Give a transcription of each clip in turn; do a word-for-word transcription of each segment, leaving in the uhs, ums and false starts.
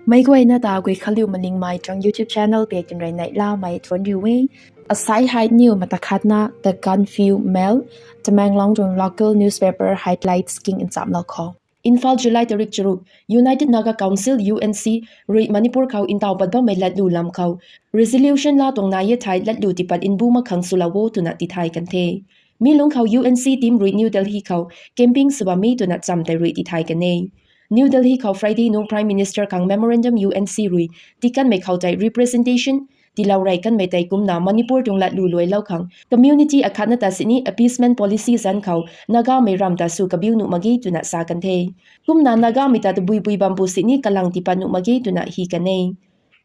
Meic guayna ta Guikhanliu Malingmei tuang YouTube channel pei tinrui neihlamei thuanc riu e. Asai hei niw mata khatna The Gaanphiu Mail, Tamenglong tuang local newspaper highlights king nchamlou khou. Imphal, July tarik charuk. United Naga Council, U N C, rui Manipur khou ntaw pat bammei latlu lam khou resolution laa tuang nai e thei latlu tiipat mbu mak khang swlou o twna tithay kan the. Mi lungc khou U N C team rui New Delhi khou camping sw bam e twna cham tei rui tithay kan e. New Delhi khou Friday nung Prime Minister khang memorandum U N C rui tii kanmei khou tei representation tiilou rey kanmei tei kumna Manipur tuang latlu luailou khang community akhatna ta sini appeasement policy zanc khou Nagamei ram ta sw kabiu nuh mak ge twna sa kan the. Kumna Nagamei ta tabuibui bampu sini kalang tiipat nuh mak ge twna hy kan e.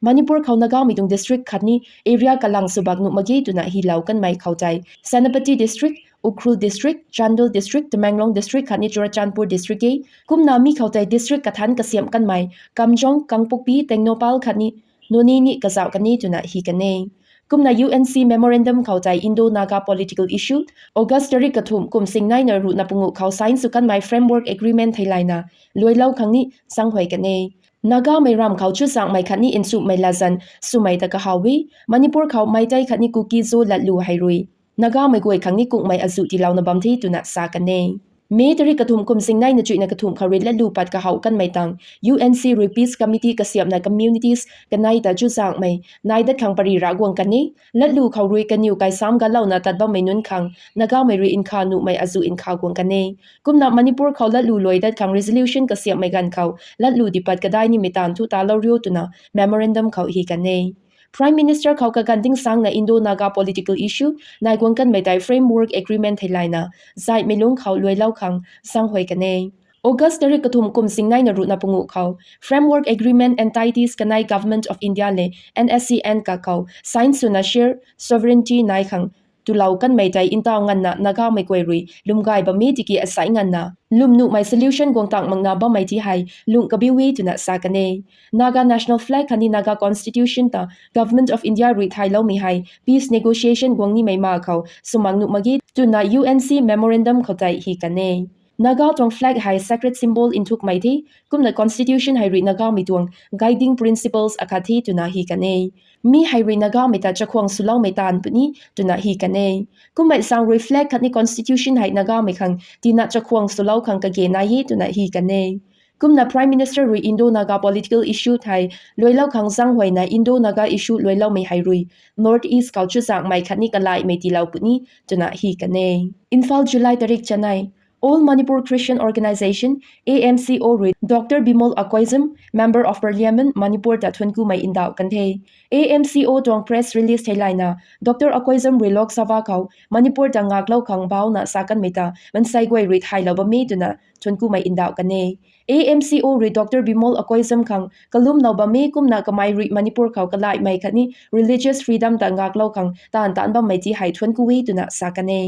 Manipur khou Nagamei tuang district khatni area kalang sw bak nuh mak ge twna hylou kanmei khou tei Senapati District, Ukhrul District, Chandel District, Tamenglong District khatni Churachandpur District e. Kumna mi khou tei district kathanc kasiamh kanmei Kamjong, Kangpokpi, Tengnoupal khatni Noney ni kazauh kan e twna hy kan e. Kumna U N C memorandum khou tei Indo-Naga political issue August tarik kathumh kum singneina ruhna punguh khou sign sw kanmei framework agreement theilayna luailou khang ni zaenghuay kan e. Nagamei ram khou chuzaenghmei khatni nchumhmei latzan swmei ta kahaw e. Manipur khou Meitei khatni Kuki-Zo latlu hei rui Nagamei guay khang ni kungmei azuh tiilouna bam the twna sa kan e. May tarik kathumh kum singneina chuihna kathumh khou rui latlu pat kahaw kanmei tang U N C rui Peace Committee kasiamhna communities kanei ta chuzaenghmei nai dat khang pary ra guang kan e. Latlu khou rui kaniw kaisam galouna tat bammei nunc khang Nagamei rui nkha nuhmei azuh nkha guang kan e. Kumna Manipur khou latlu luai dat khang resolution kasiamhmei ganv khou latlu tiipat kadai nimei taanv thu talou riu twna memorandum khou hy kan e. Prime Minister khou kaganv tingsangna Indo-Naga political issue nai guang kanmei tei framework agreement theilayna zaihmei lungc khou luailou khang zaenghuay kan e. August tarik kathumh kum singneina ruhna punguh khou framework agreement entities kanei Government of India le N S C N kakhou sign swna share sovereignty nai khang tulou kanmei tei ntaw nganvna Nagamei guay rui lwmgay bam e tiki asai nganvna lwm nuhmei solution guang tang makna bammei ti hei lungh kabiu e twna sa kan e. Naga national flag khatni Naga constitution ta Government of India rui thayloumei hei peace negotiation guang nimei ma khou swmang nuh mak ge twna U N C memorandum khou tei hy kan e. Naga tuang flag hei sacred symbol nthukmei the, kumna constitution hei rui Nagamei tuang guiding principles akhat the twna hy kan e. Mi hei rui Nagamei ta chakhwang swloumei taanv puni twna hy kan e. Kummei zaeng rui flag khatni constitution hei Nagamei khang tina chakhwang swlou khang kage nai e twna hy kan e. Kumna Prime Minister rui Indo-Naga political issue thei luailou khang zaenghuayna Indo-Naga issue luailoumei hei rui North East khou chuzaenghmei khatni kalaihmei tiilou puni twna hy kan e. Imphal, July tarik chanei. All Manipur Christian Organisation, A M C O rui Doctor Bimol Akoijam, Member of Parliament, Manipur ta thuanckumei ndauh kan the. A M C O tuang press release theilayna Doctor Akoijam rui Lok Sabha khou Manipur ta ngaklou khang bauna sa kanmei ta mansei guay rui thaylou bam e twna thuanckumei ndauh kan e. A M C O rui Doctor Bimol Akoijam khang kalumlou bam e, kumna kamei rui Manipur khou kalaihmei khatni religious freedom ta ngaklou khang taanv taanc bammei ti hei thuancku e twna sa kan e.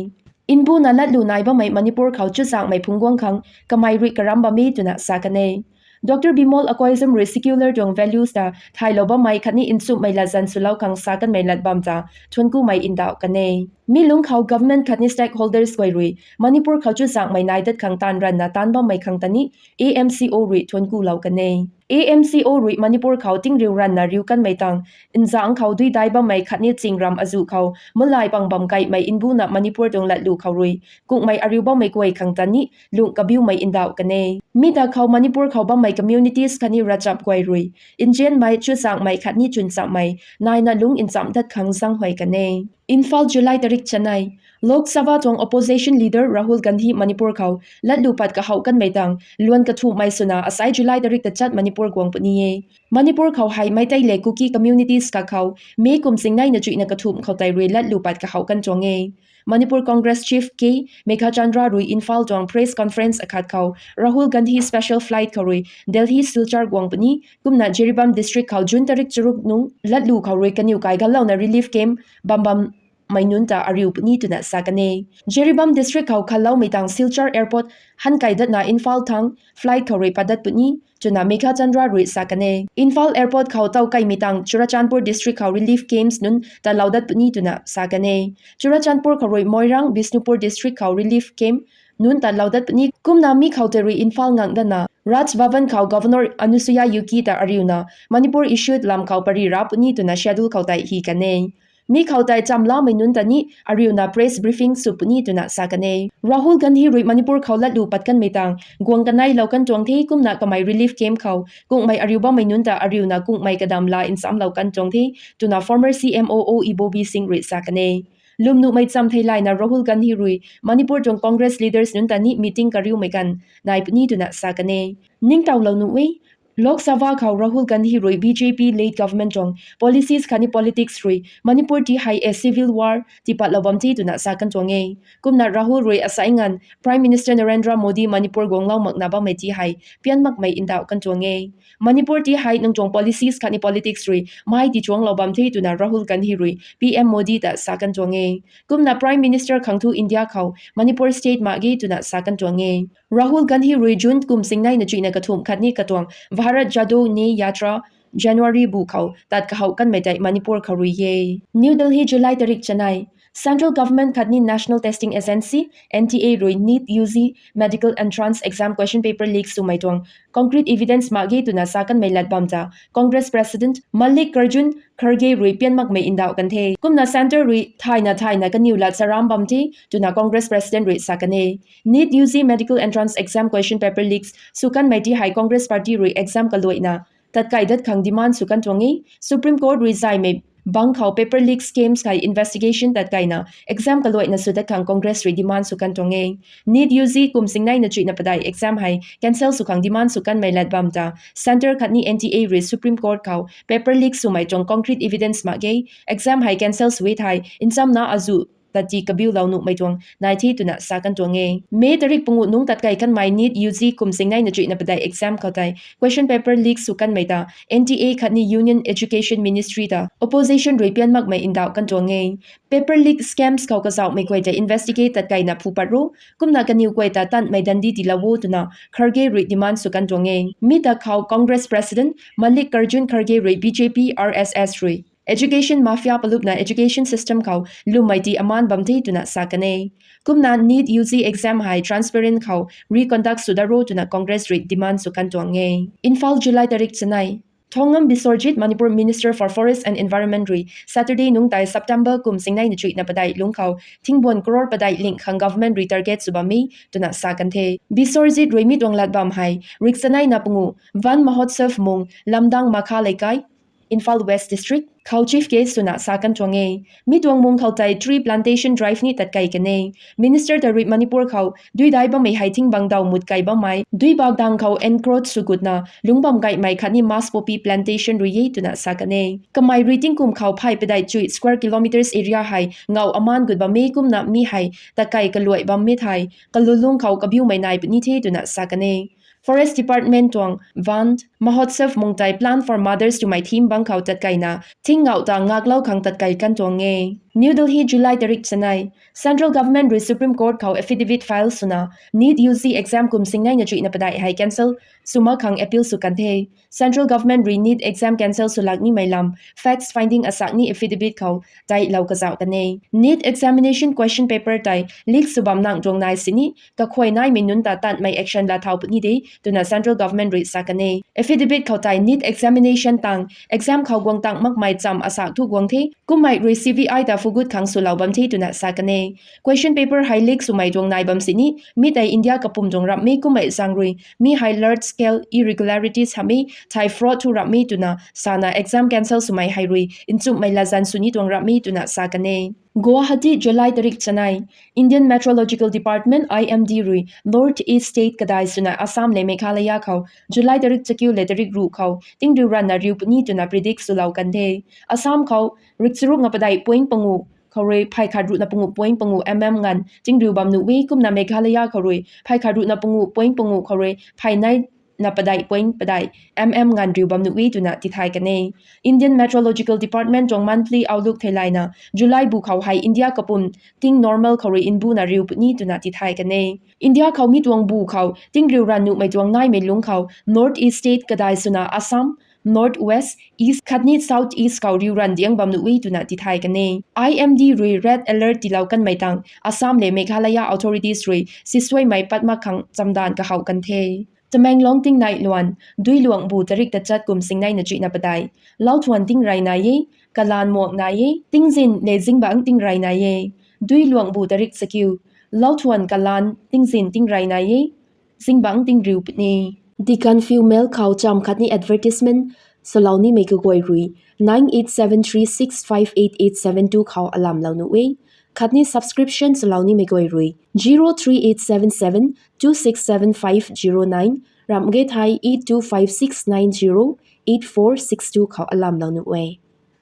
Mbuna latlu nai bammei Manipur khou chuzaenghmei phungc guang khang kamei rui karam bam e twna sa kan e. Doctor Bimol Akoijam rui secular tuang values ta thaylou bammei khatni nchumhmei latzan swlou khang sa kanmei lat bam ta thuanckumei ndauh kan e. Mi lungc khou government khatni stakeholders guay rui Manipur khou chuzaenghmei nai dat khang taanv ranvna taanc bammei khang ta ni A M C O rui thuanckulou kan e. A M C O rui Manipur khou tingriu ranvna riu kanmei tang nzaengc khou duidai bammei khatni ching ram azuh khou malai pang bam kaimei mbuna Manipur tuang latlu khou rui kungmei ariu bammei guay khang ta ni lungh kabiumei ndauh kan e. Mi ta khou Manipur khou bammei communities khatni ravchap guay rui nzianmei, chuzaenghmei khatni chwnchamhmei naina lungc nchamh dat khang zaenghuay kan e. Imphal, July tarik chanei. Lok Sabha tuang opposition leader Rahul Gandhi Manipur khou latlu pat kahouh kanmei tang luan kathumhmei swna asai July tarik tachat Manipur guang puni e. Manipur khou hei Meitei le Kuki communities kakhou May kum singneina chuihna kathumh khou tei rui latlu pat kahouh kan tuang e. Manipur Congress Chief K Meghachandra rui Imphal tuang press conference akhat khou Rahul Gandhi special flight khou rui Delhi Silchar guang puni, kumna Jiribam district khou June tarik charuk nung latlu khou rui kaniw kai galouna relief camp bam bam mei nunc ta ariu puni twna sa kan e. Jiribam district khou khatloumei tang Silchar airport han kai datna Imphal thang flight khou rui pat dat puni twna Meghachandra rui sa kan e. Imphal airport khou taw kaimei tang Churachandpur district khou relief camps nunc ta lou dat puni twna sa kan e. Churachandpur khou rui Moirang, Bishnupur district khou relief camp nunc ta lou dat puni. Kumna mi khou tei rui Imphal ngang dana Raj Bhavan khou Governor Anusuiya Uikey ta ariuna Manipur issue lam khou pary ra puni twna schedule khou tei hi kan e. Mi khou tei chamlamei nunc ta ni ariuna press briefing sw puni twna sa kan e. Rahul Gandhi rui Manipur khou latlu pat kanmei tang guang kaneilou kan tuang the, kumna kamei relief camp khou kungmei ariu bammei nunc ta ariuna kungmei kadam la nchamlou kan tuang the twna former C M O O Ibobi Singh rui sa kan e. Lwmnuhmei cham theilayna Rahul Gandhi rui Manipur tuang Congress leaders nunc ta ni meeting kariumei kan nai puni twna sa kan e. Ningtowlou nuh e. Lok Sabha khou Rahul Gandhi rui B J P led government tuang policies khatni politics rui Manipur ti hei a civil war tipatlou bam the twna sa kan tuang e. Kumna Rahul rui asai ngan Prime Minister Narendra Modi Manipur guanglou makna bammei ti hei pian makmei ndauh kan tuang e. Manipur ti hei nang tuang policies khatni politics rui mai tichuanglou bam the twna Rahul Gandhi rui P M Modi ta sa kan tuang e. Kumna Prime Minister khang thu India khou Manipur state mak ge twna sa kan tuang e. Rahul Gandhi rui June kum singneina chuihna kathumh khatni katuang Bharat Jodo Nyay Yatra January bu khou tat kahouh kanmei tei Manipur khou rui e. New Delhi, July tarik chanei. Central Government khatni National Testing Agency, N T A rui NEET U G Medical Entrance Exam question paper leak swmei tuang concrete evidence mak ge twna sa kanmei lat bam ta Congress President Mallikarjun Kharge rui pian makmei ndauh kan the. Kumna Centre rui thayna thayna kaniw lat charam bam the twna Congress President rui sa kan e. NEET U G Medical Entrance Exam question paper leaks sw kanmei ti hei Congress Party rui exam kaluaina tatkai dat khang demand sw kan tuang e. Supreme Court rui zaymei bang khou paper leak scams hei investigation tatkaina exam kaluaina sw dat khang Congress rui demand sw kan tuang e. NEET U G kum singneina chuihna padeih exam hei cancel sw khang demand sw kanmei lat bam ta Centre khatni N T A rui Supreme Court khou paper leak swmei tuang concrete evidence mak ge, exam hei cancel sw e thei nchamna azuh tati kabiulou nuhmei tuang nai the twna sa kan tuang e. May tarik panguh nungc tatkai kanmei NEET U G kum singneina chuihna padeih exam khou tei question paper leak sw kanmei ta N T A khatni Union Education Ministry ta opposition rui pian makmei ndauh kan tuang e. Paper leak scams khou kazauhmei guay ta investigate tatkaina phu pat ro, kumna kaniw guay ta tanmei dandi tiilou o twna Kharge rui demand sw kan tuang e. Mi ta khou Congress President Mallikarjun Kharge rui B J P R S S rui education mafia palupna education system khou lwmmei ti amaan bam the twna sa kan e. Kumna NEET U G exam hei transparent khou reconduct sw dat ro twna Congress rui demand sw kan tuang e. Imphal, July tarik chanei. Thongam Biswarjit, Manipur Minister for Forest and Environment rui Saturday nungc tei September kum singneina chuihna padeih lungc khou thingbuan crore padeih ling khang government rui target sw bam e twna sa kan the. Biswarjit rui mi tuang lat bam hei rik chaneina panguh Van Mahotsav mung Lamdang Makha Leikai, Imphal West District khou chief guest swna sa kan tuang e. Mi tuang mung khou tei tree plantation drive ni tatkai kan e. Minister ta rui Manipur khou duidai bammei hei thingbang daw mut kai bammei duibak dang khou encroach sw gutna lungc bam gaymei khatni mass poppy plantation rui e twna sa kan e. Kamei rui tingkum khou phey padeih chuih square kilometres area hei ngau amaan gut bam e, kumna mi hei tatkai kaluai bam e thei kalulung khou kabiumei nai puni the twna sa kan e. Forest Department tuang Van Mahotsav mung tei Plant for Mothers twmei theme bang khou tatkaina thing ngau ta ngaklou khang tatkai kan tuang e. New Delhi, July tarik chanei. Central Government rui Supreme Court khou affidavit file swna NEET U G exam kum singneina chuihna padeih hei cancel sw mak khang appeal sw kan the. Central Government rui NEET exam cancel sw lak nimei lam facts finding asak ni affidavit khou tei lou kazauh kan e. NEET examination question paper tei leak sw bam nang tuang nai sini kakhuay naimei nunc ta tanmei action la thau puni de twna Central Government rui sa kan e. Affidavit khou tei NEET examination tang exam khou guang tang makmei cham asak thu guang the, kummei rui C B I ta phugut khang swlou bam the twna sa kan e. Question paper hei leak swmei tuang nai bam sini mi tei India kapwm tuang ramh mi kummei zaeng rui mi hei large scale irregularities hamh e thei fraud thu ramh e twna sana exam cancel swmei hei rui nchumhmei latzan sw ni tuang ramh e twna sa kan e. Guwahati, July tarik chanei. Indian Meteorological Department, I M D rui North East State kadai swna Assam le Meghalaya khou July tarik chakiu le tarik ruh khou tingriu ranna riu puni twna predict swlou kan the. Assam khou rikcharuk na padeih point panguh khou rui phey khat ruhna panguh point panguh mm nganv tingriu bam nuh e, kumna Meghalaya khou rui phey khat ruhna panguh point panguh khou rui phey nei na padeih point padeih mm nganv riu bam nuh e twna tithay kan e. Indian Meteorological Department tuang monthly outlook theilayna July bu khou hei India kapwm ting normal khou rui mbuna riu puni twna tithay kan e. India khou mi tuang bu khou tingriu ran nuhmei tuang naimei lungc khou North East State kadai swna Assam, East khatni South East khou riu ranv diang bam nuh e twna tithay kan e. I M D rui red alert tiilou kanmei tang Assam le Meghalaya authorities rui sisuaimei pat mak khang chamdanv kahow kan the. Tamenglong tingnai luan, Duiluangbu tarik tachat kum singneina chuihna padeih, lauthuan tingrey nai e, kalaan muak nai e, tingzin le zingbangc tingrey nai e. Duiluangbu tarik chakiu, lauthuan kalaan tingzin tingrey nai e, zingbangc tingriu puni. The Gaanphiu Mail khou chamv khatni advertisement swlou nimei kaguay rui nine eight seven three six five eight eight seven two khou alamlou nuh e. Khatni subscription swlou nimei guay rui zero three eight seven seven two six seven five zero nine, ramh ge thei eight two five six nine zero eight four six two khou alamlou nuh e.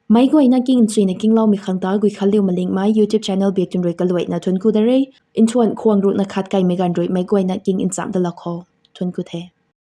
Meic guayna king nchuina kingloumei khang ta Guikhanliu Malingmei YouTube channel biak tun rui kaluaina thuanc ku da re. Nthuan khwang ruhna khat kaimei ganv rui meic guayna king nchamh dalou khou thuanc ku the.